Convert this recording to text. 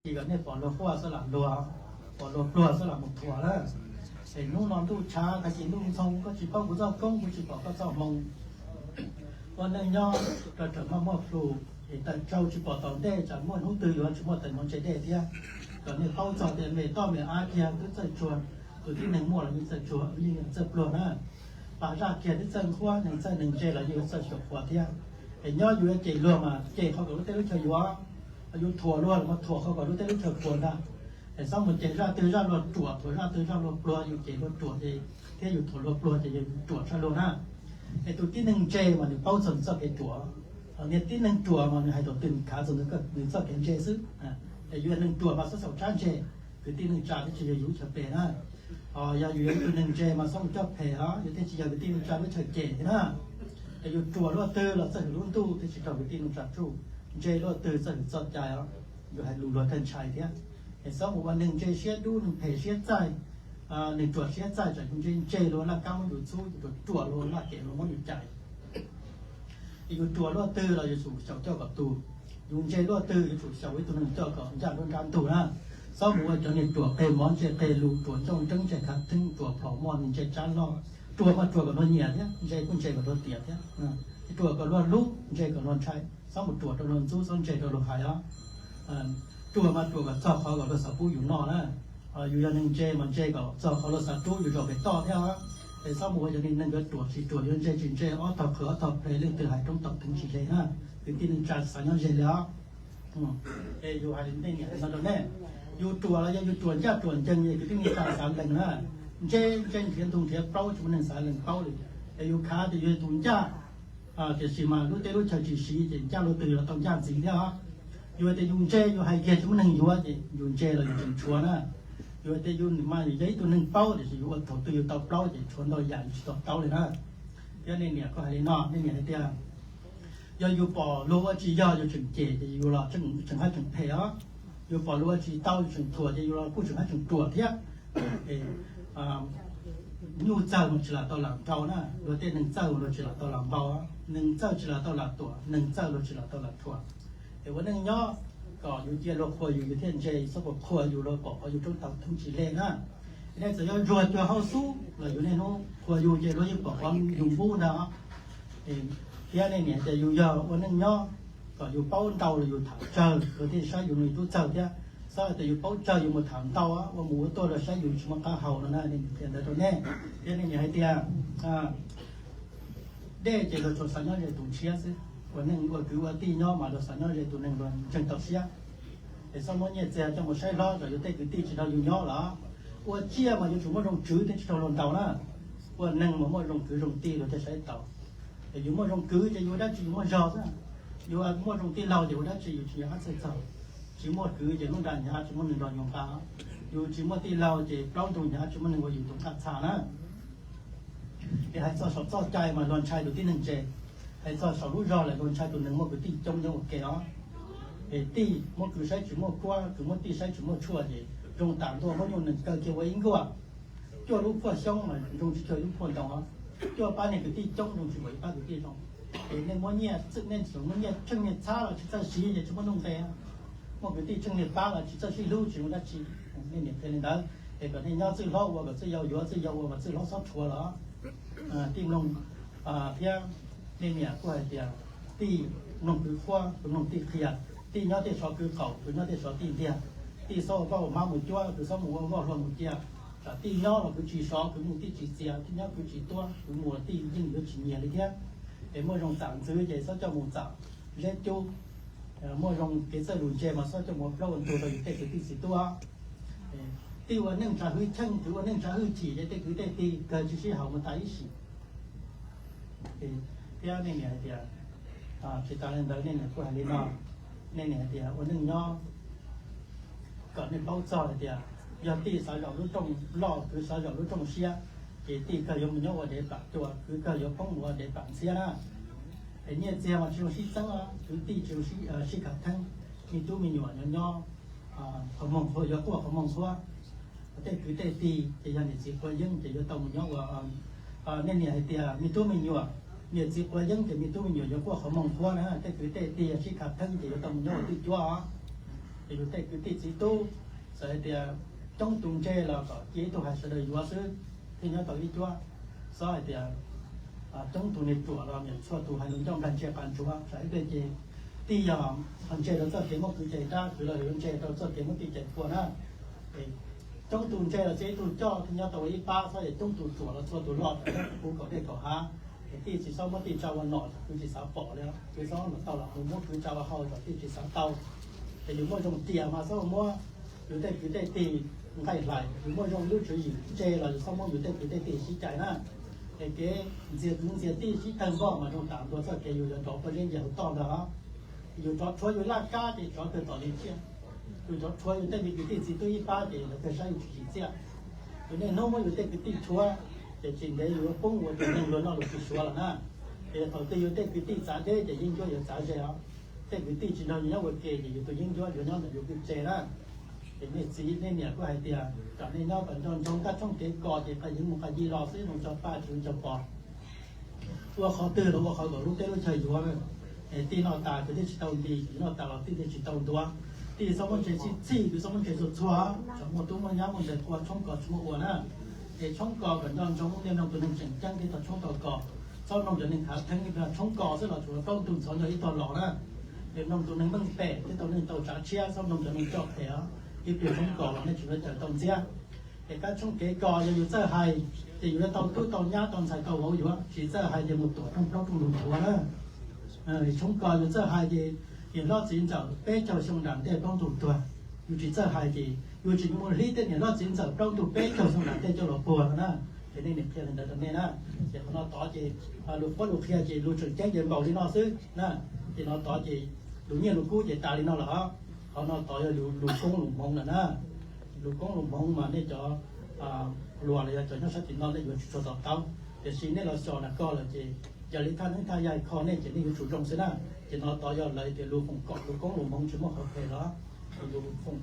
Ces kom nej pom luag quaj xwb lam luag, pom luag pluag xwb lam mus thuam lawm. Es hnub no ntuj tshav tag kis ntuj ntxhoo, koj tsis paub kuv txoj koob, kuv tsis pom koj txoj hmoo. Ua neej nyob rau tawm maj muaj plhus, es tawm tsau tsis pom tom ntej, tsam muaj hnub twg yuav tsis muaj tes mov ntse dej thiab. Kom nej paub txog tias me toj me av kiag twb txawj tsuag, tus tib neeg muaj los yeej txawj tsuag, yeej txawj pluag na. Pas zaj kiag twb txawj nquab, neeg txawj neeg ntse los yeej txawj xyuam qhuav thiab. Es nyob yus yuav cem luag mas cem qhov kom lub teb lub chaw yuav, yus thuam luag los mas thuam qhov kom lub teb lub chaw qhuav ntag. Es txhob mus cem zaj twg zaj luag ruam, thuam zaj twg zaj luag pluag, yus cem luag ruam ces, thiab yus thuam luag pluag ces yus ruam tshaj luag na. Es tus tib neeg ntse mas nws paub txog nws txoj kev ruam, niag tib neeg ruam mas nws hais thaum twg nws khav txog nws txoj kev ntse xwb. Es yus yog neeg ruam mas txhob xyaum tsab ntse, kwv tij neej tsa thiaj tsis yog yus lub chaw pem na. Ho yog yus yog ib tug neeg ntse mas txhob mus coj phem os, yus thiaj tsis yog kwv tij neej tsa lub chaw cem thiab na. Es yus ruam luaj twg los txawj hwm lub ntuj thiaj tsis raug kwv tij neej tsa tsuj, ntse luaj twg txawj hwm txoj cai os. Yus hais lus luag thiaj ntshai thiab. Es txhob mus ua neeg ntse siab dub, neeg phem siab txaij, neeg ruam siab txaij, tsam yus ntse ntse luag laj kab muab yus txhub, yus ruam ruam luag laj kem luag muab yus cais. Es yus ruam luaj twg los yuav tsum xyaum coj kom tug, yus ntse luaj twg yuav tsum xyaum ib tug neeg coj kom ncaj nruab nrab ntug na. Txhob mus ua cov niag ruam qeg mov ntse qeg lus, ruam ncauj nreeb ntse khav theeb, ruam phom muaj ntse tsab loj. Ruam mas ruam kom luag nyiam thiab, ntse kuj ntse kom luag tiam thiab. Ruam kom luag hlub, ntse kom luag ntshai. Txhob mus ruam rau luag ntxub, txhob ntse rau luag hais os. Ruam mas ruam kom txog qhov kom luag xav pub yus noj na. Yus yog neeg ntse mas ntse kom txog qhov luag xav rub yus zaum pem toj thiab os. Es txhob mus ua cov neeg yuav ruam tsis ruam, yuav ntse tsis ntse, ob tog qhwv ob tog ple, leej twg hais roob tau theeb tsis le na. Kwv tij neej tsa xav nyob ze li os. Es yus hais nej niam no rau nej, yus ruam los yog yus ruam ncaj ruam ncees es kwv tij neej tsa xav lees na. Ntse ntse nrhiav ntug nrhiav plaub tsis muaj neeg xav lees paub li. Es yus khav tias yus yog tus ncaj, tiam sis mas lub teb lub chaw tsis siv ces ncaj luaj twg los tau ncaj ntxiv thiab os. Yus tias yus ntse yus hais kiag tsis muaj neeg yuav ces yus ntse los yus tseem tshuav na. Yus tias yus mas yus yog ib tug neeg paub tiam sis yus ua thaum twg yus tau plaub ces tshuav ntau yam yus tsis to taub li na. Thiab nej niam kuj hais li no, nej niam hais tias yog yus pom luag ua tsis yog yus tseem cem ces yus los tseem haj tseem phem os. Yus pom luag ua tsis tau yus tseem thuam ces yus los kuj tseem haj tseem ruam thiab. Nyuj txawg mas tsis lam tau lam nrau na, luag tej neeg txawj luag tsis lam tau lam npau, neeg txawj tsis lam tau lam tuam, neeg txawj luag tsis lam tau lam thuam. Es ua neej nyob kom yus cia luag qhuas yus, yus thiaj ntse, txhob qhuas qhuas yus luag pom qhov yus roob tau theeb tsis le na. Nej txawm yuav zuag cuag hauj xub los yus niaj hnub qhuas yus ces luag yeej pom qhov yus npub ntag. Thiab nej niam tias yus yog ua neej nyob kom yus paub ntau los yus tham tsawg luag thiaj saib yus, yus tub txawg thiab. Txhob hais tias yus paub tsawg yus mus tham ntau, ua mus ua tuaj luag saib yus tsis muaj qab hau no na, nej niam qhia ntawd rau nej. Thiab nej niam hais tias dej ces luag tsuas xav nyob ze tus ntshiab xwb, ua neeg ua kwv ua tij nyob mas luag xav nyob ze tus neeg luag ntseeg tau siab. Es txhob muab nyiaj txiag coj mus saib hlob kom yus tej kwv tij tsis nrog yus nyob lawm. Ua tsiaj mas yuav tsum muaj zoo kwv thiaj tsis raug luag ntaus na. Ua neeg mas muaj zoo kwv zoo tij luag thiaj saib taus. Es yus muaj zoo kwv ces yus ua dab tsi yus muaj zog xwb. Yus muaj zoo tij laug ces ua dab tsi yus tsis nco qab txhawj txog. Tsis muaj kwv ces lub nra hnyav tsis muaj neeg nrog yus nqa. Yus tsis muaj tij laug ces plaub ntug hnyav tsis muaj neeg ua yus tus nqaj txha na. Es hais txog saum txoj cai mas luag ntshai tus tib neeg ntse. Hais txog saum lub zog lawm luag ntshai tus neeg muaj kwv tij coob nyob ua ke os. Es tij muab kwv saib tsis muaj kuab, kwv muab tij saib tsis muaj tshuaj ces zoo tam ntua muab nyuj nees kaw cia ua ib nkuaj. Cuaj lub phuaj xyoob mas zoo tsis cuag ib lub phuaj ntoo os. Cuaj pab niag kwv tij coob zoo tsis cuag ib pab kwv tij zoo. Es nej muab nyiaj, nej tseem muab nyiaj tsheej nyiaj txhab los tsis txawj siv ces tsis muaj nuj nqes. Muaj kwv tij tsheej niag pab los tsis txawj sib hlub tsis zoo dab tsi. Nej niam qhia li ntawd es kom nej nyob txwj hlob ua kom txwj yau yuav, txwj yau ua mas txwj hlob txhob rhuav los. Tij mloog thiab nej niam kuj hais tias tij mloog kwv qhuab, kwv mloog tij qhia, tij nyob tej sov kwv qaum, kwv nyob tej sov tij ntiag. Tij txhob ua voj ua hmab mus cuab, kwv txhob mus ua voj hlua mus cia. Tsam tij nyob los kwv tsis sov, kwv mus tij tsis txias, tij nyob kwv tsis tuab, kwv mus los tij yeej yuav tsis nyias li thiab. Es muaj zoo txam ntxwv ces txhob coj mus txam zeb cub. Muaj zoo kev txawj lus ntse mas txhob coj mus ua plaub ua ntug rau yus tej kwv tij txiv tub. Tij ua neej tsav hwj cheej, kwv ua neej tsav hwj chim ces tej kwv tej tij kawg tsis sib haum mus tas ib sim. Thiab nej niam hais tias, tsis tas li ntawd nej niam kuj hais li no, nej niam hais tias ua neej nyob kom nej paub txog hais tias yog tij xav zaum lub rooj loj, kwv xav zaum lub rooj siab, ces tij kawg yuav mus nyob ua dev pam cua, kwv kawg yuav poob mus ua dev pam ntxhiab na. Es nyiaj txiag mas tsis zoo sib txeeb, kwv tij tsis zoo sib khav theeb, me tub me nyuam nyob nyob qhov muag qhuav yuav quaj qhov muag qhuav. Tej kwv tej tij ces yog niam txiv quav yeeb ces yuav tau mus nyob ua, nej niam hais tias me tub me nyuam, niam txiv quav yeeb ces me tub me nyuam yuav quaj qhov muag qhuav na, tej kwv tej tij yog sib khav theeb ces yuav tau mus nyob ua twj cuab os. Es yus tej kwv tij txiv tub, txawm hais tias coob tus ntse los kom cia ib tug hais sawv daws yuav xwb, thiaj nyob tau ib cuab. Txhob hais tias coob tus niag ruam los niam txhua tus hais lus ncauj nplag ntse qas ntsuav, tsam ib pliag ces tij yog ho ntse rau txoj kev muab kwv cais rab, kwv los yuav ntse rau txoj kev muab tij cais pua na. Coob tus ntse los cia ib tug coj thiaj nyob tau ua ib pab, txhob yog coob tus ruam los txhua tus loj, kuv kaum dej kaum hav. Es tij tsis txhob muab tij tsa ua nom, kuv tsis xav pom li, kuv txhob los tau los mus muab kwv tsa ua hau los tij tsis xav tau. Es yus muaj zoo riam mas txhob muab yus tej kwv tej tij nqaij hlais, yus muaj zoo lub tswv yim ntse los yus txhob muab yus tej kwv tej tij sib cais na. Es kev ntxias kwv ntxias tij sib tawg npoj mas zoo tas ntua txoj kev yus yuav nrov pob zeb nce hauv toj ntag. Yus rov rhuav yus laj kab ces rov kawg tom li thiab. Yus rov rhuav yus tej me kwv tij txiv tub ib pab ces lawv kawg saib yus tsis tsim txiaj. Yus niaj hnub muab yus tej kwv tij rhuav, ces tsis ntev yus yuav poob ua tus neeg luag noj luag tsis suav lawm na. Ces thaum twg yus tej kwv tij txav deb ces yeeb ncuab yuav txav ze os. Tej kwv tij tsis nrog yus nyob ua ke ces yus tus yeeb ncuab yuav nyob ntawm yus kwj tse na. Ces nej txiv nej niam kuj hais tias kom nej nyob kom nco ntsoov kab tshoob kev kos ces qas yeev mus qas yi los xwb, zoo tso paj tsis zoo tso pos. Ua qhov twg los ua qhov kom lub teb lub chaw yuav. Tij noj tas kwv tij tsis tau nti, kwv noj tas los tij thiaj tsis tau ntuav. Tij txhob muab ntse txhij txhij, kwv txhob muab ntse txhua txhua, tsuas muaj tub muaj nyab muaj ntxhais qhua tshoob kos tsis muaj ua na. Es tshoob kos kom nco ntsoov, nej mloog tus neeg tseem ceeb thiaj tau tshoob tau kos, txhob mloog cov neeg khav theeb. Ib pliag tshoob kos xwb los tsuas tau ib tug ntxhov nrog ib tug los na. Es mloog tus neeg meej pem thiaj tau neeg tau tsav tshiab, txhob mloog cov neeg coj phem os. Ib pliag tshoob kos los nej tsis yuav cawm tau ntxiab. Es kab tshoob kev kos yog yus txawj hais ces yus yuav tau tub tau nyab tau ntxhais tau vauv yuav, tsis txawj hais ces mus tuam rooj plaub rooj lus nthuav na. Tshoob kos yus txawj hais ces niam hlob txiv ntxawm peb caug xyoo nram ntej plaub ntug tuag. Yus tsis txawj hais ces yus tseem mus hlib tej niam hlob txiv ntxawm plaub ntug peb caug xyoo nram ntej coj los puag no na. Ces nej niam qhia li ntawd rau nej na. Ces qhov no tod ces lus qhuab lus qhia ces lus tseem ceeb ces npaum li no xwb na. Ces no tod ces lus nyiaj lus kub ces tas li no lawm. Qhov no tod yog lus koob lus hmoov lawm na. Lus koob lus hmoov mas nej cov hluas los yog cov nyob sab tim no nej yuav tsum tsuag to taub, tiam sis nej los xyos nram koj lawm ces yog li thaj neeb thaj yaig kho nej ces nej yuav tsum zoo xwb na. Ces no tod yog lawv tias lus foom kom lus koob lus hmoov tsis muaj qhov phem los, lus foom